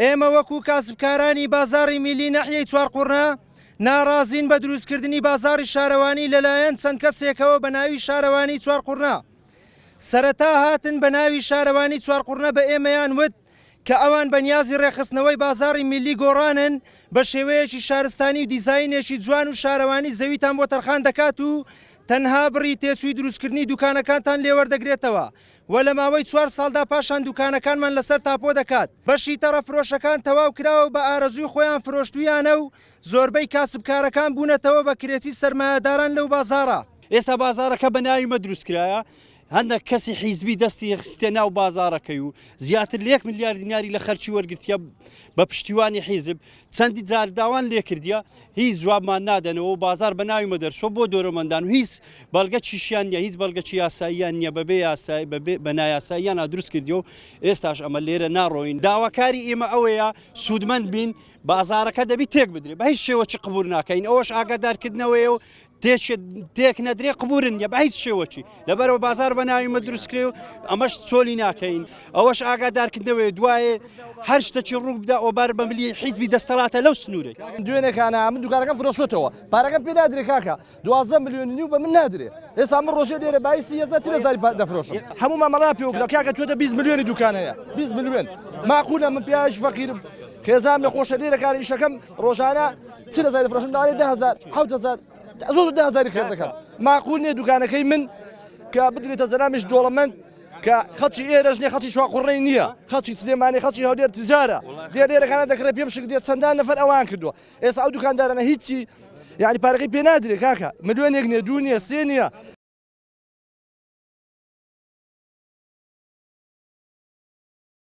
ئێمە وەکو کاسبکارانی بازاڕی میللی ناحیەی چوارقوڕنە ناڕازین بە دروستکردنی بازاڕی شارەوانی لەلایەن چەند کەسێکەوە بە ناوی شارەوانی چوارقوڕنە. سەرەتا هاتن بە ناوی شارەوانی چوارقوڕنە بە ئێمەیان وت کە ئەوان بە نیازی ڕێکخستنەوەی بازاڕی میللی گۆڕانن بە شێوەیەکی شارستانی و دیزاینێکی جوان و شارەوانی زەویتان بۆ تەرخان دەکات و تەنها بڕی تێچووی دروستکردنی دوکانەکانتان لێوەردەگرێتەوە و لە ماوەی چوار ساڵدا پاشان دوکانەکانمان لەسەر تاپۆ دەکات. بەشی تەڕە فرۆشەکان تەواو کراوە و بە ئارەزووی خۆیان فرۆشتوویانە و زۆربەی کاسبکارەکان بوونەتەوە بە کرێچی سەرمایەداران لەو بازاڕە. ئێستا بازاڕەکە بە ناوی مە دروست کرایە، هەندێک کەسی حیزبی دەستی خستە ناو بازاڕەکەی و زیاتر لە یەک ملیار دیناری لە خەرچی وەرگرتیە بە پشتیوانی حیزب، چەندی جار داوان لێکردیە هیچ جوابمان نادەنەوە و بازار بە ناوی مە دەرچوە بۆ دۆرەمەندان و هیچ بەڵگە چیشیان نیە هیچ بەڵگەکی یاساییان نیە بەبێ یاسای بەبێ بە نایاساییان دروست کردیە و ئێستاش ئەمە لێرە ناڕۆین داواکاری ئێمە ئەوەیە سوودمەند بین بازارەکە دەبی تێک بدرێ بە هیچ شێوەکی قبور ناکەین ئەوەش ئاگادارکردنەوەیە و تێک تێک نەدرێ قبورن نیە بە هیچ شێوەکی لەبەرەوە بازار بە ناوی مە دروستکرێ و ئەمەش چۆلی ناکەین ئەوەش ئاگادارکردنەوەی دوایێ هەر شتەکی ڕوو بدا ئۆبار بە ملی حیزبی دەستەڵاتە لەو سنوورێک دوێنێکانە من دوکانەکەم فرۆشتەوە پارەکەم پێ نادرێ کاکە 12 ملیۆن نیو بە من نادرێ ئێستا من ڕۆژێ لێرە بای 30 40 هەزاری دەفرۆشم هەموو مامەڵە پێوەکرا کاکە تۆ 20 ملیۆنی دوکان هەیە 20 ملیۆن معقولە من پیاوێکی فەقیرم خێزان لە خۆشە لێرە کار ئیشەکەم ڕۆژانە 40 هەزاری دەفرۆشم لەوانەیە 10 هەزار 7 هەزار زۆر ده هەزاری خێر دەکەم معقول نییە دوکانەکەی من کە بدرێتە زەلامیش دۆڵەمەند کە خەڵکی ئێرەش نیە خەڵکی چوارقوڕنەی نییە خەڵکی سلێمانی خەڵکی هەولێر تجارە لێ لێرەکانە دەکڕێ پێم شک دێت چەندان نەفەر ئەوان کردووە ئێستا ئەو دوکاندارانە هیچی یعنی پارەکەی پێ نادرێ کاکە ملیۆنێک نییە دوو نییە سێ نییە.